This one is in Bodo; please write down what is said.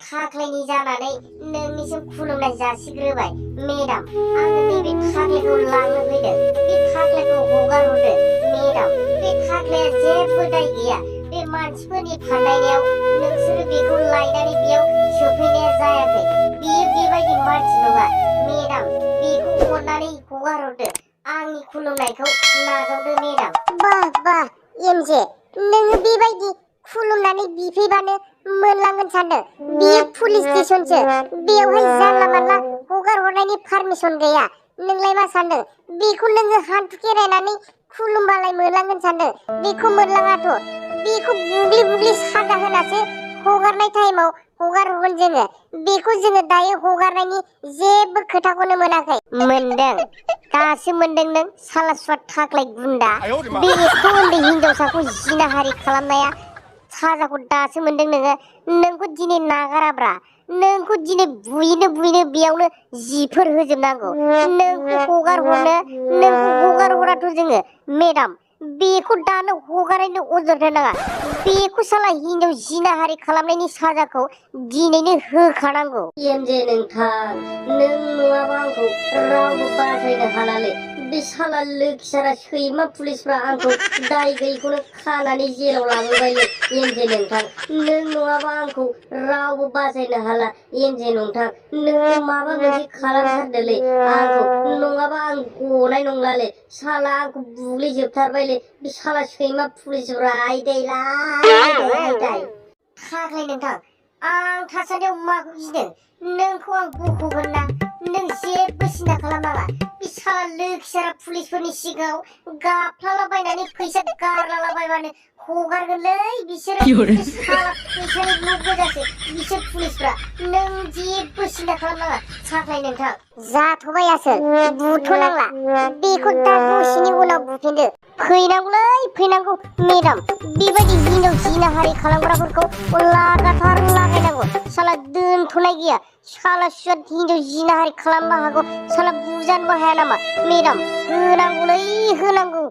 खाख्लायनि जानानै नोंनिसिम खुलुमनाय जासिग्रोबाय मेडाम। आङो नैबे खाख्लायखौ लांनो फैदों। बे खाख्लायखौ हगार हरदो मेडाम। बे खाख्लाया जेबो दाय गैया। बे मानसिफोरनि फानदायनायाव नोंसोरो बेखौ लायनानै बेयाव सोफैनाया जायाखै। बियो बेबायदि मानसि नङा मेडाम। बेखौ अननानै हगार हरदो। आंनि खुलुमनायखौ नाजावदो मेडाम। बाह एमजे, नोङो बेबायदि खुलुमनानै बिफैबानो मोनलांगोन सानदों? बियो पुलिस स्टेशनसो। बेवहाय जानला मानला हगार हरनायनि पारमिसन गैया। नोंलाय मा सानदों? बेखौ नोङो हान्थु खेरायनानै खुलुमबालाय मोनलांगोन सानदों? बेखौ मोनलाङाथ'। बेखौ बुग्लि बुग्लि साजा होनासो हगारनाय टाइमाव हगार हरगोन जोङो। बेखौ जोङो दायो हगारनायनि जेबो खोथाखौनो मोनाखै। मोनदों, दासो मोनदों नों साला सुवा खाख्लाय गुन्दा। बे एथ' उन्दै हिनजावसाखौ जिनाहारि खालामनाया साजाखौ दासो मोनदों नोङो। नोंखौ दिनै नागाराब्रा। नोंखौ दिनै बुयैनो बेयावनो जिफोर होजोबनांगौ। नोंखौ हगार हराथ' जोङो मेडाम। बेखौ दानो हगारैनो अजद होनाङा। बेखौ साला हिनजाव जिनाहारि खालामनायनि साजाखौ दिनैनो होखानांगौ। एमजे नोंथां, नों नङाबा आंखौ रावबो बासायनो हालालै। बे साला लोखिसारा सैमा पुलिसफ्रा आंखौ दाय गैयैखौनो खानानै जेलाव लाबोबायलै एमजे नोंथां। नों नङाबा आंखौ रावबो बासायनो हाला एमजे नोंथां। नों माबा मोनसे खालामथारदोलै आंखौ, नङाबा आं गनाय नंलालै। साला आंखौ बुग्लिजोबथारबायलै बे साला सैमा पुलिसफ्रा। आयदाय खाख्लाय नोंथां, आं थासान्दियाव माखौ गिदों? नोंखौ आं बख'गोन ना। नों जेबो सिन्था खालामनाङा। बे साला लोखिसारा पुलिसफोरनि सिगाङाव गाफ्लालाबायनानै फैसा गारलाबायबानो हगारगोनलै बिसोरो। बे साला फैसानि ल' गोजासो बिसोर पुलिसफ्रा। नों जेबो सिन्था खालामनाङा खाख्लाय नोंथां। जाथ'बाय आसोल, बुथ'नांला। बेखौ दा दसेनि उनाव बुफिनदो। फैनांगौ मेडाम। बेबायदि हिनजाव जिनाहारि खालामग्राफोरखौ लागाथार लागायनांगौ। साला दोनथ'नाय गैया। साला सुवा हिनजाव जिनाहारि खालामनो हागौ। साला बुजानोबो हाया नामा मेडाम? होनांगौलै होनांगौ।